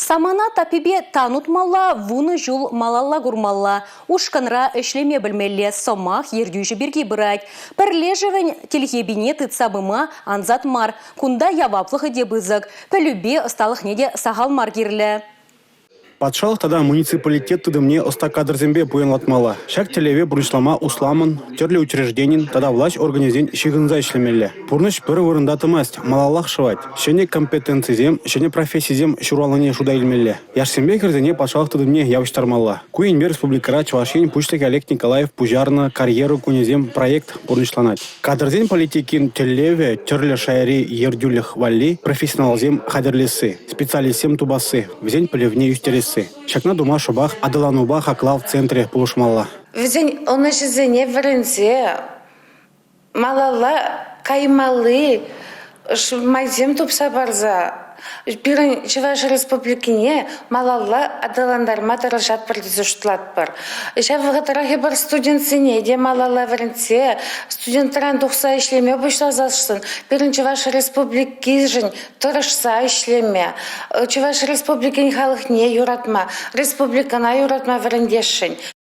Самана таппипе тан утмалла, 10 ҫул малалла курмалла. Ушкӑнра ӗҫлеме пӗлмелле сӑмах ертӳҫӗ пирки пырать. Пӗрлешӗвӗн тилхепине тытса пыма ансат мар. Кунта яваплӑхӗ те пысӑк, пӗлӳпе ӑсталӑхне те сахал мар кирлӗ. Патшалӑх тата муниципалитет тытӑмне ӑста кадрсемпе пуянлатмалла. Ҫак тӗллеве пурнӑҫлама усламӑн, тӗрлӗ учрежденин тата влаҫ органӗсен ҫыхӑнса ӗҫлемелле. Пурнӑҫ пӗр вырӑнта тӑмасть, малаллах шӑвать. Ҫӗнӗ компетенцисем, ҫӗнӗ профессисем ҫуралнине шута илмелле. Яшсемпе хӗрсене патшалӑх тытӑмне явӑҫтармалла. Ку енпе республикӑра Чӑваш Ен Пуҫлӑхӗ Олег Николаев пуҫарнӑ «Карьера кунӗсем» проект пурнӑҫланать. Кадрсен политикин тӗллевӗ – тӗрлӗ шайри ертӳлӗх валли профессионалсем хатӗрлесси, специалистсем тупасси, вӗсен пӗлӗвне ӳстересси. Ҫакна тума шӑпах аталанупа хаклав центрӗ пулӑшмалла. Вӗсен ӑнӑҫӗсене вӗренсе малалла каймалли майсем тупса парса пирӗн Чӑваш Республикине малалла аталантарма тӑрӑшатпӑр тесе шутлатпӑр. Ҫав вӑхӑтрах эпир студентсене те малалла вӗрентсе студентран тухса ӗҫлеме пуҫласассӑн пирӗн Чӑваш Республикишӗн тӑрӑшса ӗҫлеме, Чӑваш Республикин халӑхне юратма, республикӑна юратма вӗрентесшӗн.